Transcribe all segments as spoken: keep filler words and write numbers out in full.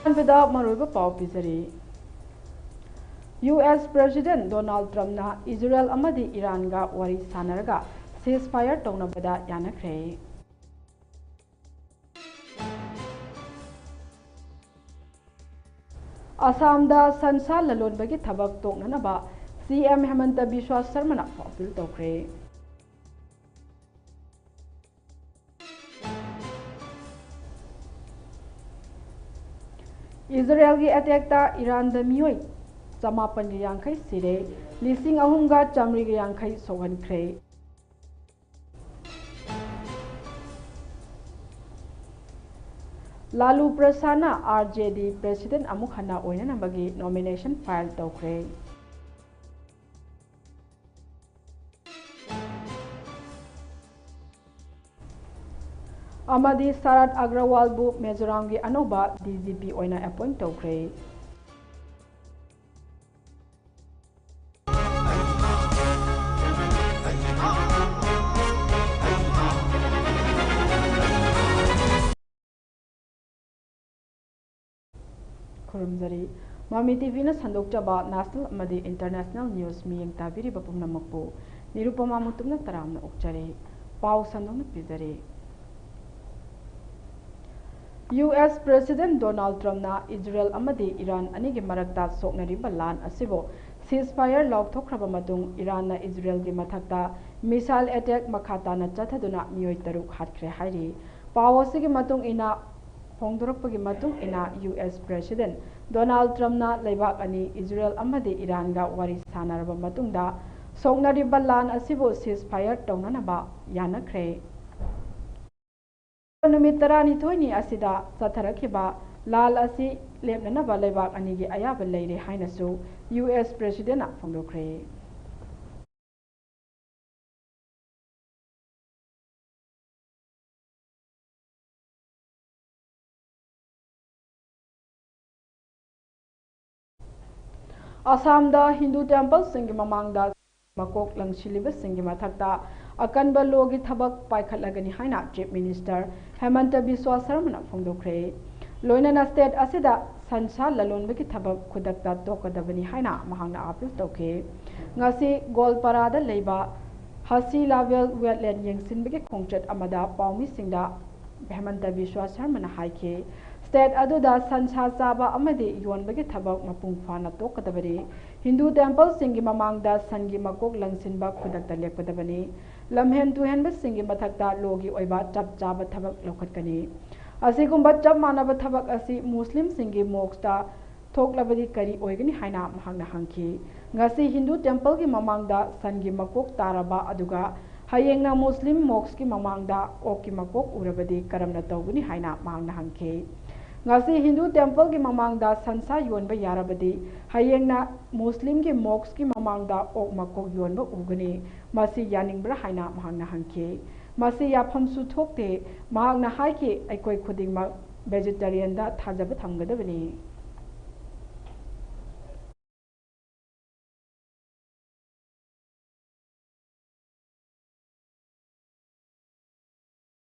ꯑꯍꯥꯟꯕꯗ ꯃꯔꯨꯑꯣꯏꯕ ꯄꯥꯎ ꯄꯤꯖꯔꯤ꯫ ꯌꯨ ꯑꯦꯁ President Donald Trumpꯅ ꯏꯖꯔꯦꯜ ꯑꯃꯗꯤ ꯏꯔꯥꯟꯒ ꯋꯥꯔꯤ ꯁꯥꯟꯅꯔꯒ ceasefire ꯇꯧꯅꯕꯗ ꯌꯥꯅꯈ꯭ꯔꯦ꯫ ꯑꯁꯥꯝꯗ ꯁꯟꯁꯥ ꯂꯂꯣꯟꯕꯒꯤ ꯊꯕꯛ ꯇꯣꯛꯅꯅꯕ ꯁꯤ ꯑꯦꯝ ꯍꯦꯃꯟꯇ ꯕꯤꯁ꯭ꯋꯥ ꯁꯔꯃꯅ appeal ꯇꯧꯈ꯭ꯔꯦ꯫ ꯏꯖꯔꯦꯜꯒꯤ attackꯇ ꯏꯔꯥꯟꯗ ꯃꯤꯑꯣꯏ ꯆꯃꯥꯄꯟꯒ ꯌꯥꯡꯈꯩ ꯁꯤꯔꯦ, ꯂꯤꯁꯤꯡ ꯑꯍꯨꯝꯒ ꯆꯥꯃꯔꯤꯒ ꯌꯥꯡꯈꯩ ꯁꯣꯛꯍꯟꯈ꯭ꯔꯦ꯫ ꯂꯥꯂꯨ ꯄ꯭ꯔꯁꯥꯗꯅ R J D President ꯑꯃꯨꯛ ꯍꯟꯅ ꯑꯣꯏꯅꯅꯕꯒꯤ nomination file ꯇꯧꯈ꯭ꯔꯦ꯫ ꯑꯃꯗꯤ ꯁꯔꯠ ꯑꯒ꯭ꯔꯋꯥꯜꯕꯨ ꯃꯤꯖꯣꯔꯥꯝꯒꯤ ꯑꯅꯧꯕ D G P ꯑꯣꯏꯅ appoint ꯇꯧꯈ꯭ꯔꯦ꯫ ꯈꯨꯔꯨꯝꯖꯔꯤ꯫ ꯃꯃꯤ ꯇꯤꯚꯤꯅ ꯁꯟꯗꯣꯛꯆꯕ national ꯑꯃꯗꯤ international news ꯃꯤꯠꯌꯦꯡ ꯇꯥꯕꯤꯔꯤꯕ ꯄꯨꯝꯅꯃꯛꯄꯨ ꯅꯤꯔꯨꯄꯃꯥ ꯃꯨꯇꯨꯝꯅ ꯇꯔꯥꯝꯅ ꯑꯣꯛꯆꯔꯤ꯫ ꯄꯥꯎ ꯁꯟꯗꯣꯛꯅ ꯄꯤꯖꯔꯤ꯫ ꯌꯨ ꯑꯦꯁ President Donald Trumpꯅ ꯏꯖꯔꯦꯜ ꯑꯃꯗꯤ ꯏꯔꯥꯟ ꯑꯅꯤꯒꯤ ꯃꯔꯛꯇ ꯁꯣꯛꯅꯔꯤꯕ ꯂꯥꯟ ꯑꯁꯤꯕꯨ ceasefire ꯂꯥꯎꯊꯣꯛꯈ꯭ꯔꯕ ꯃꯇꯨꯡ, ꯏꯔꯥꯟꯅ ꯏꯖꯔꯦꯜꯒꯤ ꯃꯊꯛꯇ missile attack ꯃꯈꯥ ꯇꯥꯅ ꯆꯠꯊꯗꯨꯅ ꯃꯤꯑꯣꯏ ꯇꯔꯨꯛ ꯍꯥꯠꯈ꯭ꯔꯦ ꯍꯥꯏꯔꯤ꯫ ꯄꯥꯎ ꯑꯁꯤꯒꯤ ꯃꯇꯨꯡ ꯏꯟꯅ, ꯐꯣꯡꯗꯣꯔꯛꯄꯒꯤ ꯃꯇꯨꯡ ꯏꯟꯅ, ꯌꯨ ꯑꯦꯁ President Donald Trumpꯅ ꯂꯩꯕꯥꯛ ꯑꯅꯤ ꯏꯖꯔꯦꯜ ꯑꯃꯗꯤ ꯏꯔꯥꯟꯒ ꯋꯥꯔꯤ ꯁꯥꯟꯅꯔꯕ ꯃꯇꯨꯡꯗ ꯁꯣꯛꯅꯔꯤꯕ ꯂꯥꯟ ꯑꯁꯤꯕꯨ ceasefire ꯇꯧꯅꯅꯕ ꯌꯥꯅꯈ꯭ꯔꯦ꯫ ꯅꯨꯃꯤꯠ ꯇꯔꯥꯅꯤꯊꯣꯏꯅꯤ ꯑꯁꯤꯗ ꯆꯠꯊꯔꯛꯈꯤꯕ ꯂꯥꯟ ꯑꯁꯤ ꯂꯦꯞꯅꯅꯕ ꯂꯩꯕꯥꯛ ꯑꯅꯤꯒꯤ ꯑꯌꯥꯕ ꯂꯩꯔꯦ ꯍꯥꯏꯅꯁꯨ ꯌꯨ ꯑꯦꯁ Presidentꯅ ꯐꯣꯡꯗꯣꯛꯈ꯭ꯔꯦ꯫ ꯑꯁꯥꯝꯗ ꯍꯤꯟꯗꯨ templeꯁꯤꯡꯒꯤ ꯃꯃꯥꯡꯗ ꯃꯀꯣꯛ ꯂꯪꯁꯤꯜꯂꯤꯕꯁꯤꯡꯒꯤ ꯃꯊꯛꯇ ꯑꯀꯟꯕ lawꯒꯤ ꯊꯕꯛ ꯄꯥꯏꯈꯠꯂꯒꯅꯤ ꯍꯥꯏꯅ Chief Minister ꯍꯦꯃꯟꯇ ꯕꯤꯁ꯭ꯋꯥ ꯁꯔꯃꯅ ꯐꯣꯡꯗꯣꯛꯈ꯭ꯔꯦ꯫ ꯂꯣꯏꯅꯅ state ꯑꯁꯤꯗ ꯁꯟꯁꯥ ꯂꯂꯣꯟꯕꯒꯤ ꯊꯕꯛ ꯈꯨꯗꯛꯇ ꯇꯣꯛꯀꯗꯕꯅꯤ ꯍꯥꯏꯅ ꯃꯍꯥꯛꯅ appeal ꯇꯧꯈꯤ꯫ ꯉꯁꯤ ꯒꯣꯜꯄꯥꯔꯥꯗ ꯂꯩꯕ ꯍꯁꯤ ꯂꯥꯕꯦꯜ wetland ꯌꯦꯡꯁꯤꯟꯕꯒꯤ ꯈꯣꯡꯆꯠ ꯑꯃꯗ ꯄꯥꯎꯃꯤꯁꯤꯡꯗ ꯍꯦꯃꯟꯇ ꯕꯤꯁ꯭ꯋꯥ ꯁꯔꯃꯅ ꯍꯥꯏꯈꯤ, state ꯑꯗꯨꯗ ꯁꯟꯁꯥ ꯆꯥꯕ ꯑꯃꯗꯤ ꯌꯣꯟꯕꯒꯤ ꯊꯕꯛ ꯃꯄꯨꯡ ꯐꯥꯅ ꯇꯣꯛꯀꯗꯕꯅꯤ꯫ ꯍꯤꯟꯗꯨ temple ꯁꯤꯡꯒꯤ ꯃꯃꯥꯡꯗ ꯁꯟꯒꯤ ꯃꯀꯣꯛ ꯂꯪꯁꯤꯟꯕ ꯈꯨꯗꯛꯇ ꯂꯦꯞꯀꯗꯕꯅꯤ꯫ ꯂꯝꯍꯦꯟ ꯇꯨꯍꯦꯟꯕꯁꯤꯡꯒꯤ ꯃꯊꯛꯇ law ꯒꯤ ꯑꯣꯏꯕ ꯆꯞ ꯆꯥꯕ ꯊꯕꯛ ꯂꯧꯈꯠꯀꯅꯤ꯫ ꯑꯁꯤꯒꯨꯝꯕ ꯆꯞ ꯃꯥꯟꯅꯕ ꯊꯕꯛ ꯑꯁꯤ ꯃꯨꯁꯂꯤꯝꯁꯤꯡꯒꯤ mosque ꯇ ꯊꯣꯛꯂꯕꯗꯤ ꯀꯔꯤ ꯑꯣꯏꯒꯅꯤ ꯍꯥꯏꯅ ꯃꯍꯥꯛꯅ ꯍꯪꯈꯤ꯫ ꯉꯁꯤ ꯍꯤꯟꯗꯨ temple ꯒꯤ ꯃꯃꯥꯡꯗ ꯁꯟꯒꯤ ꯃꯀꯣꯛ ꯇꯥꯔꯕ ꯑꯗꯨꯒ ꯍꯌꯦꯡꯅ ꯃꯨꯁꯂꯤꯝ mosque ꯀꯤ ꯃꯃꯥꯡꯗ ꯑꯣꯛꯀꯤ ꯃꯀꯣꯛ ꯎꯔꯕꯗꯤ ꯀꯔꯝꯅ ꯇꯧꯒꯅꯤ ꯍꯥꯏꯅ ꯃꯍꯥꯛꯅ ꯍꯪꯈꯤ꯫ ꯉꯁꯤ ꯍꯤꯟꯗꯨ temple ꯒꯤ ꯃꯃꯥꯡꯗ ꯁꯟꯁꯥ ꯌꯣꯟꯕ ꯌꯥꯔꯕꯗꯤ ꯍꯌꯦꯡꯅ ꯃꯨꯁꯂꯤꯝꯒꯤ mosque ꯀꯤ ꯃꯃꯥꯡꯗ ꯑꯣꯛ ꯃꯀꯣꯛ ꯌꯣꯟꯕ ꯎꯒꯅꯤ꯫ ꯃꯁꯤ ꯌꯥꯅꯤꯡꯕ꯭ꯔꯥ ꯍꯥꯏꯅ ꯃꯍꯥꯛꯅ ꯍꯪꯈꯤ꯫ ꯃꯁꯤ ꯌꯥꯐꯝꯁꯨ ꯊꯣꯛꯇꯦ꯫ ꯃꯍꯥꯛꯅ ꯍꯥꯏꯈꯤ, ꯑꯩꯈꯣꯏ ꯈꯨꯗꯤꯡꯃꯛ vegetarian ꯗ ꯊꯥꯖꯕ ꯊꯝꯒꯗꯕꯅꯤ꯫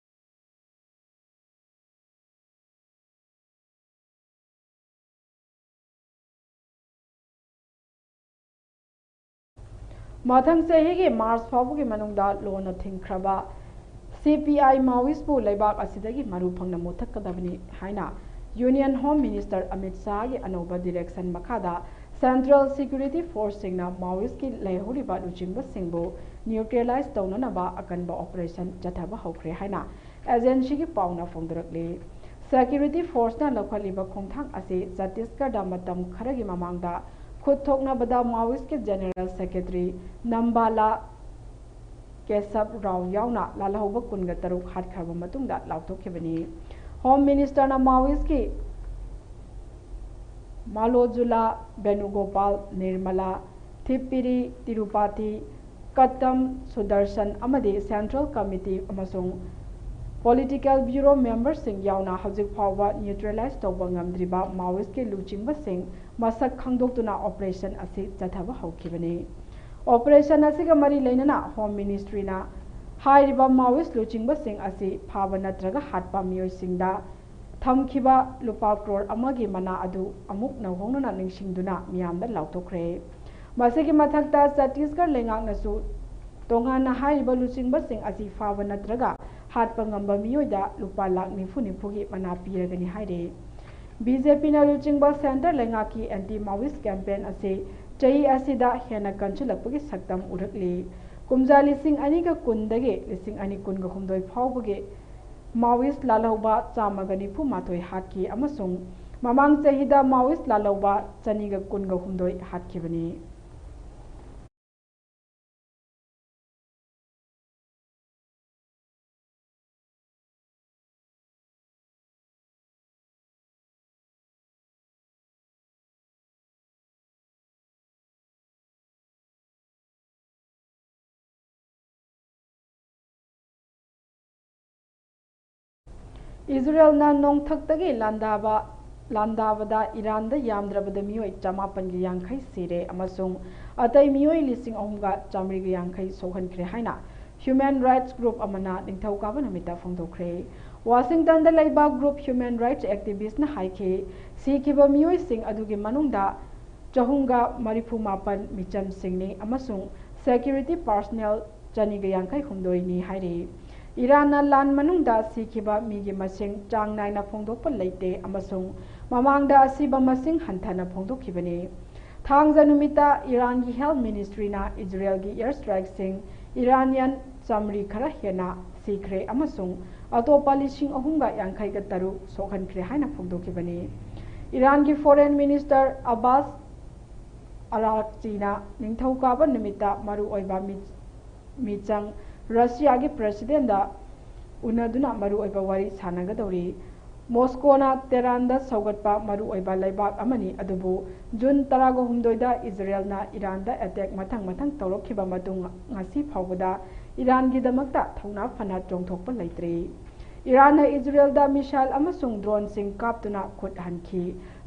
ꯃꯊꯪ ꯆꯍꯤꯒꯤ March ꯐꯥꯎꯕꯒꯤ ꯃꯅꯨꯡꯗ ꯂꯣꯟꯅ ꯊꯤꯡꯈ꯭ꯔꯕ C P I Maoist ꯄꯨ ꯂꯩꯕꯥꯛ ꯑꯁꯤꯗꯒꯤ ꯃꯔꯨ ꯐꯪꯅ ꯃꯨꯊꯠꯀꯗꯕꯅꯤ ꯍꯥꯏꯅ Union Home Minister ꯑꯃꯤꯠ ꯁꯥꯍꯒꯤ ꯑꯅꯧꯕ direction ꯃꯈꯥꯗ Central Security Force ꯁꯤꯡꯅ Maoist ꯀꯤ ꯂꯩꯍꯧꯔꯤꯕ ꯂꯨꯆꯤꯡꯕꯁꯤꯡꯕꯨ neutralize ꯇꯧꯅꯅꯕ ꯑꯀꯟꯕ operation ꯆꯠꯊꯕ ꯍꯧꯈ꯭ꯔꯦ ꯍꯥꯏꯅ agency ꯒꯤ ꯄꯥꯎꯅ ꯐꯣꯡꯗꯣꯔꯛꯂꯤ꯫ Security Force ꯅ ꯂꯧꯈꯠꯂꯤꯕ ꯈꯣꯡꯊꯥꯡ ꯑꯁꯤ ꯆꯠꯇꯤꯁꯒꯔꯗ ꯃꯇꯝ ꯈꯔꯒꯤ ꯃꯃꯥꯡꯗ ꯈꯨꯠ ꯊꯣꯛꯅꯕꯗ Maoist ꯀꯤ General Secretary ꯅꯝꯕꯥꯂꯥ ꯀꯦꯁꯕ ꯔꯥꯎ ꯌꯥꯎꯅ ꯂꯥꯜꯍꯧꯕ ꯀꯨꯟꯒ ꯇꯔꯨꯛ ꯍꯥꯠꯈ꯭ꯔꯕ ꯃꯇꯨꯡꯗ ꯂꯥꯎꯊꯣꯛꯈꯤꯕꯅꯤ꯫ Home Minister ꯅ Maoist ꯀꯤ ꯃꯥꯂꯣꯖꯨꯂꯥ ꯕꯦꯅꯨꯒꯣꯄꯥꯜ, ꯅꯤꯔꯃꯂꯥ, ꯊꯤꯞꯄꯤꯔꯤ ꯇꯤꯔꯨꯄꯥꯊꯤ, ꯀꯠꯇꯝ ꯁꯨꯗꯔꯁꯟ ꯑꯃꯗꯤ Central Committee ꯑꯃꯁꯨꯡ Political Bureau member ꯁꯤꯡ ꯌꯥꯎꯅ ꯍꯧꯖꯤꯛ ꯐꯥꯎꯕ neutralize ꯇꯧꯕ ꯉꯝꯗ꯭ꯔꯤꯕ Maoist ꯀꯤ ꯂꯨꯆꯤꯡꯕꯁꯤꯡ ꯃꯁꯛ ꯈꯪꯗꯣꯛꯇꯨꯅ operation ꯑꯁꯤ ꯆꯠꯊꯕ ꯍꯧꯈꯤꯕꯅꯤ꯫ Operation ꯑꯁꯤꯒ ꯃꯔꯤ ꯂꯩꯅꯅ Home Ministry ꯅ ꯍꯥꯏꯔꯤꯕ Maoist ꯂꯨꯆꯤꯡꯕꯁꯤꯡ ꯑꯁꯤ ꯐꯥꯕ ꯅꯠꯇ꯭ꯔꯒ ꯍꯥꯠꯄ ꯃꯤꯑꯣꯏꯁꯤꯡꯗ ꯊꯝꯈꯤꯕ ꯂꯨꯄꯥ ꯀ꯭ꯔꯣꯔ ꯑꯃꯒꯤ ꯃꯅꯥ ꯑꯗꯨ ꯑꯃꯨꯛ ꯅꯧꯍꯧꯅꯅ ꯅꯤꯡꯁꯤꯡꯗꯨꯅ ꯃꯤꯌꯥꯝꯗ ꯂꯥꯎꯊꯣꯛꯈ꯭ꯔꯦ꯫ ꯃꯁꯤꯒꯤ ꯃꯊꯛꯇ ꯆꯇꯤꯁꯒꯔ ꯂꯩꯉꯥꯛꯅꯁꯨ ꯇꯣꯉꯥꯟꯅ ꯍꯥꯏꯔꯤꯕ ꯂꯨꯆꯤꯡꯕꯁꯤꯡ ꯑꯁꯤ ꯐꯥꯕ ꯅꯠꯇ꯭ꯔꯒ ꯍꯥꯠꯄ ꯉꯝꯕ ꯃꯤꯑꯣꯏꯗ ꯂꯨꯄꯥ ꯂꯥꯈ ꯅꯤꯐꯨ ꯅꯤꯐꯨꯒꯤ ꯃꯅꯥ ꯄꯤꯔꯒꯅꯤ ꯍꯥꯏꯔꯦ꯫ ꯕꯤ ꯖꯦ ꯄꯤꯅ ꯂꯨꯆꯤꯡꯕ ꯁꯦꯟꯇꯔ ꯂꯩꯉꯥꯛꯀꯤ ꯑꯦꯟꯇꯤ ꯃꯥꯋꯤꯁ ꯀꯦꯝꯄꯦꯟ ꯑꯁꯤ ꯆꯍꯤ ꯑꯁꯤꯗ ꯍꯦꯟꯅ ꯀꯟꯁꯤꯜꯂꯛꯄꯒꯤ ꯁꯛꯇꯝ ꯎꯔꯛꯂꯤ꯫ ꯀꯨꯝꯖꯥ ꯂꯤꯁꯤꯡ ꯑꯅꯤꯒ ꯀꯨꯟꯗꯒꯤ ꯂꯤꯁꯤꯡ ꯑꯅꯤ ꯀꯨꯟꯒ ꯍꯨꯝꯗꯣꯏ ꯐꯥꯎꯕꯒꯤ ꯃꯥꯋꯤꯁ ꯂꯥꯜꯍꯧꯕ ꯆꯥꯝꯃꯒ ꯅꯤꯐꯨ ꯃꯥꯊꯣꯏ ꯍꯥꯠꯈꯤ ꯑꯃꯁꯨꯡ ꯃꯃꯥꯡ ꯆꯍꯤꯗ ꯃꯥꯋꯤꯁ ꯂꯥꯜꯍꯧꯕ ꯆꯅꯤꯒ ꯀꯨꯟꯒ ꯍꯨꯝꯗꯣꯏ ꯍꯥꯠꯈꯤꯕꯅꯤ꯫ ꯏꯖꯔꯦꯜꯅ ꯅꯣꯡꯊꯛꯇꯒꯤ ꯂꯥꯟꯗꯥꯕ ꯂꯥꯟꯗꯥꯕꯗ ꯏꯔꯥꯟꯗ ꯌꯥꯝꯗ꯭ꯔꯕꯗ ꯃꯤꯑꯣꯏ ꯆꯃꯥꯄꯟꯒ ꯌꯥꯡꯈꯩ ꯁꯤꯔꯦ ꯑꯃꯁꯨꯡ ꯑꯇꯩ ꯃꯤꯑꯣꯏ ꯂꯤꯁꯤꯡ ꯑꯍꯨꯝꯒ ꯆꯥꯃꯔꯤꯒ ꯌꯥꯡꯈꯩ ꯁꯣꯛꯍꯟꯈ꯭ꯔꯦ ꯍꯥꯏꯅ ꯍ꯭ꯌꯨꯃꯦꯟ ꯔꯥꯏꯠꯁ ꯒ꯭ꯔꯨꯞ ꯑꯃꯅ ꯅꯤꯡꯊꯧꯀꯥꯕ ꯅꯨꯃꯤꯠꯇ ꯐꯣꯡꯗꯣꯛꯈ꯭ꯔꯦ꯫ ꯋꯥꯁꯤꯡꯇꯟꯗ ꯂꯩꯕ ꯒ꯭ꯔꯨꯞ ꯍ꯭ꯌꯨꯃꯦꯟ ꯔꯥꯏꯠꯁ ꯑꯦꯛꯇꯤꯚꯤꯁ꯭ꯠꯅ ꯍꯥꯏꯈꯤ, ꯁꯤꯈꯤꯕ ꯃꯤꯑꯣꯏꯁꯤꯡ ꯑꯗꯨꯒꯤ ꯃꯅꯨꯡꯗ ꯆꯍꯨꯝꯒ ꯃꯔꯤꯐꯨ ꯃꯥꯄꯟ ꯃꯤꯆꯝꯁꯤꯡꯅꯤ ꯑꯃꯁꯨꯡ ꯁꯦꯀ꯭ꯌꯨꯔꯤꯇꯤ ꯄꯥꯔꯁꯣꯅꯦꯜ ꯆꯅꯤꯒ ꯌꯥꯡꯈꯩ ꯍꯨꯝꯗꯣꯏꯅꯤ ꯍꯥꯏꯔꯤ꯫ ꯏꯔꯥꯟꯅ ꯂꯥꯟ ꯃꯅꯨꯡꯗ ꯁꯤꯈꯤꯕ ꯃꯤꯒꯤ ꯃꯁꯤꯡ ꯆꯥꯡ ꯅꯥꯏꯅ ꯐꯣꯡꯗꯣꯛꯄ ꯂꯩꯇꯦ ꯑꯃꯁꯨꯡ ꯃꯃꯥꯡꯗ ꯑꯁꯤꯕ ꯃꯁꯤꯡ ꯍꯟꯊꯅ ꯐꯣꯡꯗꯣꯛꯈꯤꯕꯅꯤ꯫ ꯊꯥꯡꯖ ꯅꯨꯃꯤꯠꯇ ꯏꯔꯥꯟꯒꯤ ꯍꯦꯜꯊ ꯃꯤꯅꯤꯁꯇ꯭ꯔꯤꯅ ꯏꯖꯔꯦꯜꯒꯤ ꯑꯦꯌꯔ ꯁ꯭ꯇ꯭ꯔꯥꯏꯛꯁꯤꯡ ꯏꯔꯥꯅꯤꯌꯟ ꯆꯥꯃꯔꯤ ꯈꯔ ꯍꯦꯟꯅ ꯁꯤꯈ꯭ꯔꯦ ꯑꯃꯁꯨꯡ ꯑꯇꯣꯞꯄ ꯂꯤꯁꯤꯡ ꯑꯍꯨꯝꯒ ꯌꯥꯡꯈꯩꯒ ꯇꯔꯨꯛ ꯁꯣꯛꯍꯟꯈ꯭ꯔꯦ ꯍꯥꯏꯅ ꯐꯣꯡꯗꯣꯛꯈꯤꯕꯅꯤ꯫ ꯏꯔꯥꯟꯒꯤ ꯐꯣꯔꯦꯟ ꯃꯤꯅꯤꯁꯇꯔ ꯑꯕꯥꯁ ꯑꯔꯥꯛꯆꯤꯅ ꯅꯤꯡꯊꯧꯀꯥꯕ ꯅꯨꯃꯤꯠꯇ ꯃꯔꯨꯑꯣꯏꯕ ꯃꯤ-, ꯃꯤꯆꯪ ꯔꯁꯤꯌꯥꯒꯤ ꯄ꯭ꯔꯦꯁꯤꯗꯦꯟꯗ ꯎꯅꯗꯨꯅ ꯃꯔꯨꯑꯣꯏꯕ ꯋꯥꯔꯤ ꯁꯥꯟꯅꯒꯗꯧꯔꯤ꯫ ꯃꯣꯁꯀꯣꯅ ꯇꯦꯍꯔꯥꯟꯗ ꯁꯧꯒꯠꯄ ꯃꯔꯨꯑꯣꯏꯕ ꯂꯩꯕꯥꯛ ꯑꯃꯅꯤ, ꯑꯗꯨꯕꯨ ꯖꯨꯟ ꯇꯔꯥꯒ ꯍꯨꯝꯗꯣꯏꯗ ꯏꯖꯔꯦꯜꯅ ꯏꯔꯥꯟꯗ ꯑꯦꯇꯦꯛ ꯃꯊꯪ ꯃꯊꯪ ꯇꯧꯔꯛꯈꯤꯕ ꯃꯇꯨꯡ ꯉꯁꯤ ꯐꯥꯎꯕꯗ ꯏꯔꯥꯟꯒꯤꯗꯃꯛꯇ ꯊꯧꯅꯥ ꯐꯅ ꯆꯣꯡꯊꯣꯛꯄ ꯂꯩꯇ꯭ꯔꯤ꯫ ꯏꯔꯥꯟꯅ ꯏꯖꯔꯦꯜꯗ ꯃꯤꯁꯥꯏꯜ ꯑꯃꯁꯨꯡ ꯗ꯭ꯔꯣꯟꯁꯤꯡ ꯀꯥꯞꯇꯨꯅ ꯈꯨꯠ ꯍꯟꯈꯤ꯫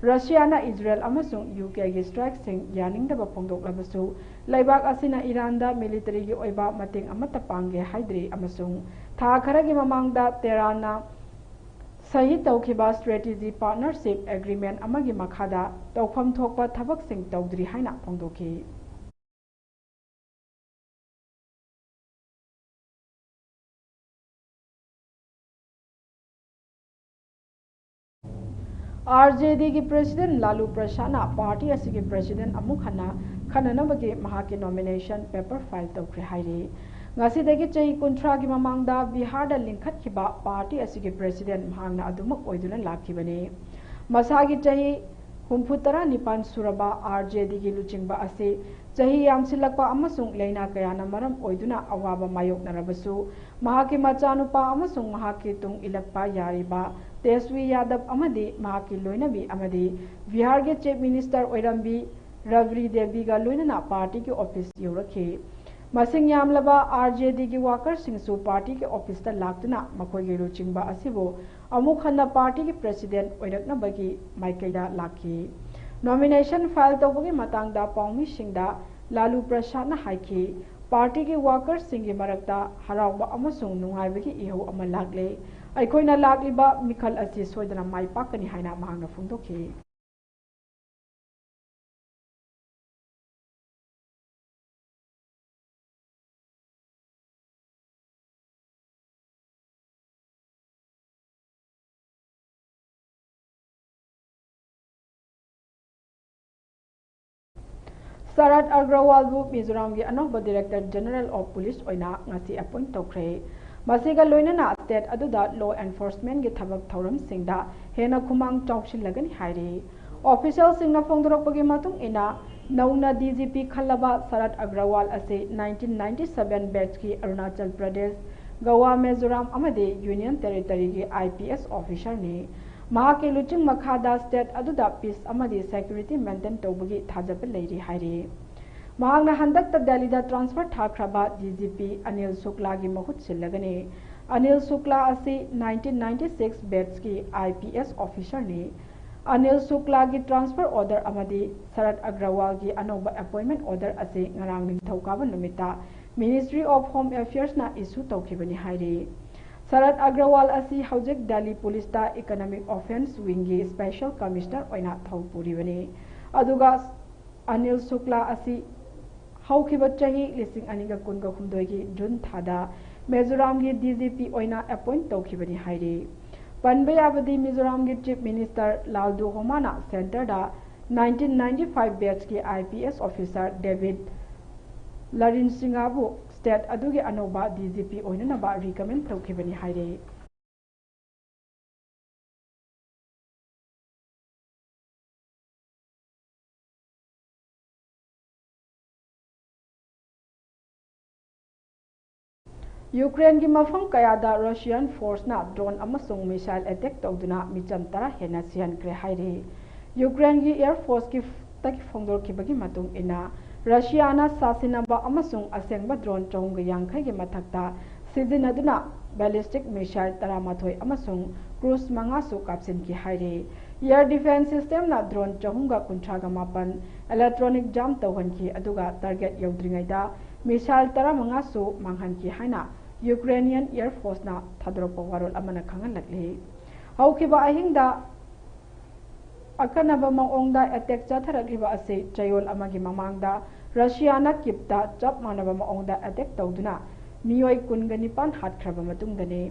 ꯔꯁꯤꯌꯥꯅ ꯏꯖꯔꯦꯜ ꯑꯃꯁꯨꯡ ꯌꯨ ꯀꯦꯒꯤ ꯁ꯭ꯇ꯭ꯔꯥꯏꯛꯁꯤꯡ ꯌꯥꯅꯤꯡꯗꯕ ꯐꯣꯡꯗꯣꯛꯂꯕꯁꯨ, ꯂꯩꯕꯥꯛ ꯑꯁꯤꯅ ꯏꯔꯥꯟꯗ ꯃꯤꯂꯤꯇꯔꯤꯒꯤ ꯑꯣꯏꯕ ꯃꯇꯦꯡ ꯑꯃꯠꯇ ꯄꯥꯡꯒꯦ ꯍꯥꯏꯗ꯭ꯔꯤ ꯑꯃꯁꯨꯡ ꯊꯥ ꯈꯔꯒꯤ ꯃꯃꯥꯡꯗ ꯇꯦꯍꯔꯥꯟꯅ ꯁꯍꯤ ꯇꯧꯈꯤꯕ Strategic Partnership Agreement ꯑꯃꯒꯤ ꯃꯈꯥꯗ ꯇꯧꯐꯝ ꯊꯣꯛꯄ ꯊꯕꯛꯁꯤꯡ ꯇꯧꯗ꯭ꯔꯤ ꯍꯥꯏꯅ ꯐꯣꯡꯗꯣꯛꯈꯤ꯫ RJDꯒꯤ President ꯂꯥꯂꯨ ꯄ꯭ꯔꯁꯥꯗꯅ party ꯑꯁꯤꯒꯤ President ꯑꯃꯨꯛ ꯍꯟꯅ ꯈꯟꯅꯅꯕꯒꯤ ꯃꯍꯥꯛꯀꯤ nomination paper file ꯇꯧꯈ꯭ꯔꯦ ꯍꯥꯏꯔꯤ꯫ ꯉꯁꯤꯗꯒꯤ ꯆꯍꯤ ꯀꯨꯟꯊ꯭ꯔꯥꯒꯤ ꯃꯃꯥꯡꯗ ꯕꯤꯍꯥꯔꯗ ꯂꯤꯡꯈꯠꯈꯤꯕ party ꯑꯁꯤꯒꯤ President ꯃꯍꯥꯛꯅ ꯑꯗꯨꯃꯛ ꯑꯣꯏꯗꯨꯅ ꯂꯥꯛꯈꯤꯕꯅꯤ꯫ ꯃꯁꯥꯒꯤ ꯆꯍꯤ ꯍꯨꯝꯐꯨ ꯇꯔꯥ ꯅꯤꯄꯥꯟ ꯁꯨꯔꯕ RJDꯒꯤ ꯂꯨꯆꯤꯡꯕ ꯑꯁꯤ ꯆꯍꯤ ꯌꯥꯝꯁꯤꯜꯂꯛꯄ ꯑꯃꯁꯨꯡ ꯂꯥꯏꯅꯥ ꯀꯌꯥꯅ ꯃꯔꯝ ꯑꯣꯏꯗꯨꯅ ꯑꯋꯥꯕ ꯃꯥꯌꯣꯛꯅꯔꯕꯁꯨ, ꯃꯍꯥꯛꯀꯤ ꯃꯆꯥꯅꯨꯄꯥ ꯑꯃꯁꯨꯡ ꯃꯍꯥꯛꯀꯤ ꯇꯨꯡ ꯏꯜꯂꯛꯄ ꯌꯥꯔꯤꯕ ꯇꯦꯖꯁ꯭ꯋꯤ ꯌꯥꯗꯕ ꯑꯃꯗꯤ ꯃꯍꯥꯛꯀꯤ ꯂꯣꯏꯅꯕꯤ ꯑꯃꯗꯤ ꯕꯤꯍꯥꯔꯒꯤ Chief Minister ꯑꯣꯏꯔꯝꯕꯤ ꯔꯕ꯭ꯔꯤ ꯗꯦꯕꯤꯒ ꯂꯣꯏꯅꯅ partyꯒꯤ office ꯌꯧꯔꯛꯈꯤ꯫ ꯃꯁꯤꯡ ꯌꯥꯝꯂꯕ RJDꯒꯤ workerꯁꯤꯡꯁꯨ partyꯒꯤ officeꯇ ꯂꯥꯛꯇꯨꯅ ꯃꯈꯣꯏꯒꯤ ꯂꯨꯆꯤꯡꯕ ꯑꯁꯤꯕꯨ ꯑꯃꯨꯛ ꯍꯟꯅ partyꯒꯤ President ꯑꯣꯏꯔꯛꯅꯕꯒꯤ ꯃꯥꯏꯀꯩꯗ ꯂꯥꯛꯈꯤ꯫ Nomination file ꯇꯧꯕꯒꯤ ꯃꯇꯥꯡꯗ ꯄꯥꯎꯃꯤꯁꯤꯡꯗ ꯂꯥꯂꯨ ꯄ꯭ꯔꯁꯥꯗꯅ ꯍꯥꯏꯈꯤ, partyꯒꯤ workerꯁꯤꯡꯒꯤ ꯃꯔꯛꯇ ꯍꯔꯥꯎꯕ ꯑꯃꯁꯨꯡ ꯅꯨꯡꯉꯥꯏꯕꯒꯤ ꯏꯍꯧ ꯑꯃ ꯂꯥꯛꯂꯦ꯫ ꯑꯩꯈꯣꯏꯅ ꯂꯥꯛꯂꯤꯕ ꯃꯤꯈꯜ ꯑꯁꯤ ꯁꯣꯏꯗꯅ ꯃꯥꯏ ꯄꯥꯛꯀꯅꯤ ꯍꯥꯏꯅ ꯃꯍꯥꯛꯅ ꯐꯣꯡꯗꯣꯛꯈꯤ꯫ ꯁꯔꯠ ꯑꯒ꯭ꯔꯋꯥꯜꯕꯨ ꯃꯤꯖꯣꯔꯥꯝꯒꯤ ꯑꯅꯧꯕ Director General of Police ꯑꯣꯏꯅ ꯉꯁꯤ appoint ꯇꯧꯈ꯭ꯔꯦ꯫ ꯃꯁꯤꯒ ꯂꯣꯏꯅꯅ state ꯑꯗꯨꯗ law enforcementꯀꯤ ꯊꯕꯛ ꯊꯧꯔꯝꯁꯤꯡꯗ ꯍꯦꯟꯅ ꯈꯨꯃꯥꯡ ꯆꯥꯎꯁꯤꯜꯂꯒꯅꯤ ꯍꯥꯏꯔꯤ꯫ Officialꯁꯤꯡꯅ ꯐꯣꯡꯗꯣꯔꯛꯄꯒꯤ ꯃꯇꯨꯡ ꯏꯟꯅ, ꯅꯧꯅ DGP ꯈꯜꯂꯕ ꯁꯔꯠ ꯑꯒ꯭ꯔꯋꯥꯜ ꯑꯁꯤ nineteen ninety seven batchꯀꯤ Arunachal Pradesh, ꯒꯋꯥ, ꯃꯤꯖꯣꯔꯥꯝ ꯑꯃꯗꯤ Union Territoryꯒꯤ IPS officerꯅꯤ꯫ ꯃꯍꯥꯛꯀꯤ ꯂꯨꯆꯤꯡ ꯃꯈꯥꯗ state ꯑꯗꯨꯗ peace ꯑꯃꯗꯤ security maintain ꯇꯧꯕꯒꯤ ꯊꯥꯖꯕ ꯂꯩꯔꯤ ꯍꯥꯏꯔꯤ꯫ ꯃꯍꯥꯛꯅ ꯍꯟꯗꯛꯇ ꯗꯦꯜꯂꯤꯗ transfer ꯊꯥꯈ꯭ꯔꯕ DGP ꯑꯅꯤꯜ ꯁꯨꯛꯂꯥꯒꯤ ꯃꯍꯨꯠ ꯁꯤꯜꯂꯒꯅꯤ꯫ ꯑꯅꯤꯜ ꯁꯨꯛꯂꯥ ꯑꯁꯤ nineteen ninety six batchꯀꯤ IPS officerꯅꯤ꯫ Anil ꯁꯨꯛꯂꯥꯒꯤ transfer order ꯑꯃꯗꯤ ꯁꯔꯠ ꯑꯒ꯭ꯔꯋꯥꯜꯒꯤ ꯑꯅꯧꯕ appointment order ꯑꯁꯤ ꯉꯔꯥꯡ ꯅꯤꯡꯊꯧꯀꯥꯕ ꯅꯨꯃꯤꯠꯇ Ministry of Home Affairsꯅ issue ꯇꯧꯈꯤꯕꯅꯤ ꯍꯥꯏꯔꯤ꯫ ꯁꯔꯠ ꯑꯒ꯭ꯔꯋꯥꯜ ꯑꯁꯤ ꯍꯧꯖꯤꯛ Delhi ꯄꯨꯂꯤꯁꯇ Economic Offence Wingꯒꯤ Special Commissioner ꯑꯣꯏꯅ ꯊꯧ ꯄꯨꯔꯤꯕꯅꯤ꯫ ꯑꯗꯨꯒ ꯑꯅꯤꯜ ꯁꯨꯛꯂꯥ ꯑꯁꯤ ꯍꯧꯈꯤꯕ ꯆꯍꯤ ꯂꯤꯁꯤꯡ ꯑꯅꯤꯒ ꯀꯨꯟꯒ ꯍꯨꯝꯗꯣꯏꯒꯤ ꯖꯨꯟ ꯊꯥꯗ ꯃꯤꯖꯣꯔꯥꯝꯒꯤ D G P ꯑꯣꯏꯅ appoint ꯇꯧꯈꯤꯕꯅꯤ ꯍꯥꯏꯔꯤ꯫ ꯄꯟꯕ ꯌꯥꯕꯗꯤ ꯃꯤꯖꯣꯔꯥꯝꯒꯤ Chief Minister ꯂꯥꯜꯗꯨꯍꯣꯃꯥꯅ centreꯗ nineteen ninety five batchꯀꯤ I P S officer David ꯂꯔꯤꯟꯁꯤꯡꯍꯕꯨ state ꯑꯗꯨꯒꯤ ꯑꯅꯧꯕ D G P ꯑꯣꯏꯅꯅꯕ recommend ꯇꯧꯈꯤꯕꯅꯤ ꯍꯥꯏꯔꯤ꯫ ꯌꯨꯀ꯭ꯔꯦꯟꯒꯤ ꯃꯐꯝ ꯀꯌꯥꯗ Russian forceꯅ drone ꯑꯃꯁꯨꯡ missile attack ꯇꯧꯗꯨꯅ ꯃꯤꯆꯝ ꯇꯔꯥ ꯍꯦꯟꯅ ꯁꯤꯍꯟꯈ꯭ꯔꯦ ꯍꯥꯏꯔꯤ꯫ ꯌꯨꯀ꯭ꯔꯦꯟꯒꯤ Air Forceꯀꯤ ꯇꯒꯤ ꯐꯣꯡꯗꯣꯔꯛꯈꯤꯕꯒꯤ ꯃꯇꯨꯡ ꯏꯟꯅ, ꯔꯁꯤꯌꯥꯅ ꯁꯥꯁꯤꯟꯅꯕ ꯑꯃꯁꯨꯡ ꯑꯁꯦꯡꯕ drone ꯆꯍꯨꯝꯒ ꯌꯥꯡꯈꯩꯒꯤ ꯃꯊꯛꯇ ꯁꯤꯖꯤꯟꯅꯗꯨꯅ ballistic missile ꯇꯔꯥꯃꯥꯊꯣꯏ ꯑꯃꯁꯨꯡ cruise ꯃꯉꯥꯁꯨ ꯀꯥꯞꯁꯤꯟꯈꯤ ꯍꯥꯏꯔꯤ꯫ Air defence systemꯅ drone ꯆꯍꯨꯝꯒ ꯀꯨꯟꯊ꯭ꯔꯥꯒ ꯃꯥꯄꯟ electronic jam ꯇꯧꯍꯟꯈꯤ, ꯑꯗꯨꯒ target ꯌꯧꯗ꯭ꯔꯤꯉꯩꯗ missile ꯇꯔꯥꯃꯉꯥꯁꯨ ꯃꯥꯡꯍꯟꯈꯤ ꯍꯥꯏꯅ Ukrainian Air Forceꯅ ꯊꯥꯗꯣꯔꯛꯄ ꯋꯥꯔꯣꯜ ꯑꯃꯅ ꯈꯪꯍꯜꯂꯛꯂꯤ꯫ ꯍꯧꯈꯤꯕ ꯑꯍꯤꯡꯗ ꯑꯀꯟꯅꯕ ꯃꯑꯣꯡꯗ attack ꯆꯠꯊꯔꯛꯂꯤꯕ ꯑꯁꯤ ꯆꯌꯣꯜ ꯑꯃꯒꯤ ꯃꯃꯥꯡꯗ ꯔꯁꯤꯌꯥꯅ ꯀꯤꯞꯇ ꯆꯞ ꯃꯥꯟꯅꯕ ꯃꯑꯣꯡꯗ attack ꯇꯧꯗꯨꯅ ꯃꯤꯑꯣꯏ ꯀꯨꯟꯒ ꯅꯤꯄꯥꯟ ꯍꯥꯠꯈ꯭ꯔꯕ ꯃꯇꯨꯡꯗꯅꯤ꯫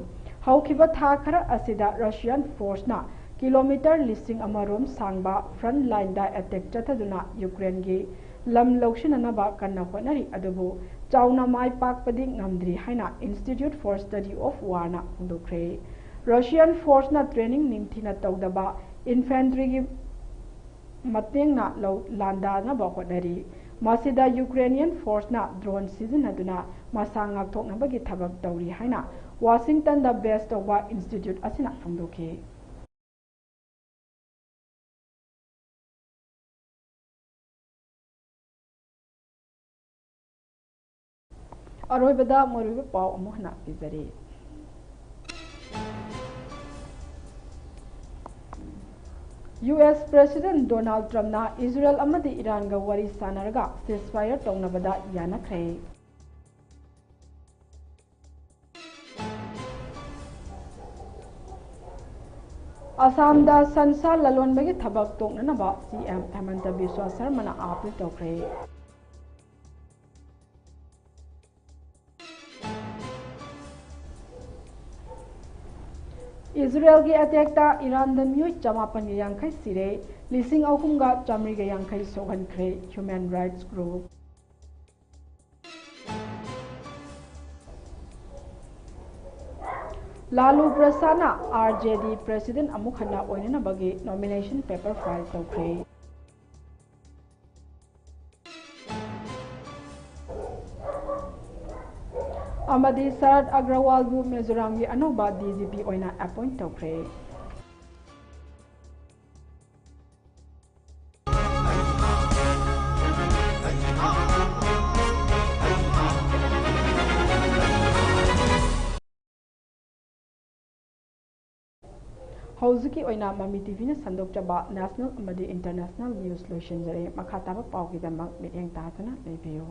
ꯍꯧꯈꯤꯕ ꯊꯥ ꯈꯔ ꯑꯁꯤꯗ Russian forceꯅ kilometre ꯂꯤꯁꯤꯡ ꯑꯃ ꯔꯣꯝ ꯁꯥꯡꯕ front lineꯗ attack ꯆꯠꯊꯗꯨꯅ ꯌꯨꯀ꯭ꯔꯦꯟꯒꯤ ꯂꯝ ꯂꯧꯁꯤꯟꯅꯅꯕ ꯀꯟꯅ ꯍꯣꯠꯅꯔꯤ, ꯑꯗꯨꯕꯨ ꯆꯥꯎꯅ ꯃꯥꯏ ꯄꯥꯛꯄꯗꯤ ꯉꯝꯗ꯭ꯔꯤ ꯍꯥꯏꯅ Institute for Study of Warꯅ ꯐꯣꯡꯗꯣꯛꯈ꯭ꯔꯦ꯫ Russian forceꯅ training ꯅꯤꯡꯊꯤꯅ ꯇꯧꯗꯕ infantryꯒꯤ ꯃꯇꯦꯡꯅ ꯂꯧ-, ꯂꯥꯟꯗꯥꯅꯕ ꯍꯣꯠꯅꯔꯤ꯫ ꯃꯁꯤꯗ Ukrainian forceꯅ drone ꯁꯤꯖꯤꯟꯅꯗꯨꯅ ꯃꯁꯥ ꯉꯥꯛꯊꯣꯛꯅꯕꯒꯤ ꯊꯕꯛ ꯇꯧꯔꯤ ꯍꯥꯏꯅ Washingtonꯗ base ꯇꯧꯕ institute ꯑꯁꯤꯅ ꯐꯣꯡꯗꯣꯛꯈꯤ꯫ ꯑꯔꯣꯏꯕꯗ ꯃꯔꯨꯑꯣꯏꯕ ꯄꯥꯎ ꯑꯃꯨꯛ ꯍꯟꯅ ꯄꯤꯖꯔꯤ꯫ U S President Donald Trumpꯅ ꯏꯖꯔꯦꯜ ꯑꯃꯗꯤ ꯏꯔꯥꯟꯒ ꯋꯥꯔꯤ ꯁꯥꯟꯅꯔꯒ ceasefire ꯇꯧꯅꯕꯗ ꯌꯥꯅꯈ꯭ꯔꯦ꯫ ꯑꯁꯥꯝꯗ ꯁꯟꯁꯥ ꯂꯂꯣꯟꯕꯒꯤ ꯊꯕꯛ ꯇꯣꯛꯅꯅꯕ ꯁꯤ ꯑꯦꯝ ꯍꯦꯃꯟꯇ ꯕꯤꯁ꯭ꯋ ꯁꯔꯃꯅ ꯑꯥꯄꯤꯜ ꯇꯧꯈ꯭ꯔꯦ꯫ ꯏꯖꯔꯦꯜꯒꯤ ꯑꯦꯇꯦꯛꯇ ꯏꯔꯥꯟꯗ ꯃꯤꯑꯣꯏ ꯆꯃꯥꯄꯟꯒ ꯌꯥꯡꯈꯩ ꯁꯤꯔꯦ, ꯂꯤꯁꯤꯡ ꯑꯍꯨꯝꯒ ꯆꯥꯃꯔꯤꯒ ꯌꯥꯡꯈꯩ ꯁꯣꯛꯍꯟꯈ꯭ꯔꯦ, ꯍ꯭ꯌꯨꯃꯦꯟ ꯔꯥꯏꯠꯁ ꯒ꯭ꯔꯨꯞ꯫ ꯂꯥꯂꯨ ꯄ꯭ꯔꯁꯥꯗꯅ ꯑꯥꯔ ꯖꯦ ꯗꯤ ꯄ꯭ꯔꯦꯁꯤꯗꯦꯟꯠ ꯑꯃꯨꯛ ꯍꯟꯅ ꯑꯣꯏꯅꯅꯕꯒꯤ ꯅꯣꯃꯤꯅꯦꯁꯟ ꯄꯦꯄꯔ ꯐꯥꯏꯜ ꯇꯧꯈ꯭ꯔꯦ꯫ ꯑꯃꯗꯤ ꯁꯔꯠ ꯑꯒ꯭ꯔꯋꯥꯜꯕꯨ ꯃꯤꯖꯣꯔꯥꯝꯒꯤ ꯑꯅꯧꯕ ꯗꯤ ꯖꯤ ꯄꯤ ꯑꯣꯏꯅ ꯑꯦꯄꯣꯏꯟꯠ ꯇꯧꯈ꯭ꯔꯦ꯫ ꯍꯧꯖꯤꯛꯀꯤ ꯑꯣꯏꯅ ꯃꯃꯤ ꯇꯤ ꯚꯤꯅ ꯁꯟꯗꯣꯛꯆꯕ ꯅꯦꯁꯅꯦꯜ ꯑꯃꯗꯤ ꯏꯟꯇꯔꯅꯦꯁꯅꯦꯜ ꯅ꯭ꯌꯨꯁ ꯂꯣꯏꯁꯤꯟꯖꯔꯦ꯫ ꯃꯈꯥ ꯇꯥꯕ ꯄꯥꯎꯒꯤꯗꯃꯛ ꯃꯤꯠꯌꯦꯡ ꯇꯥꯗꯨꯅ ꯂꯩꯕꯤꯌꯨ꯫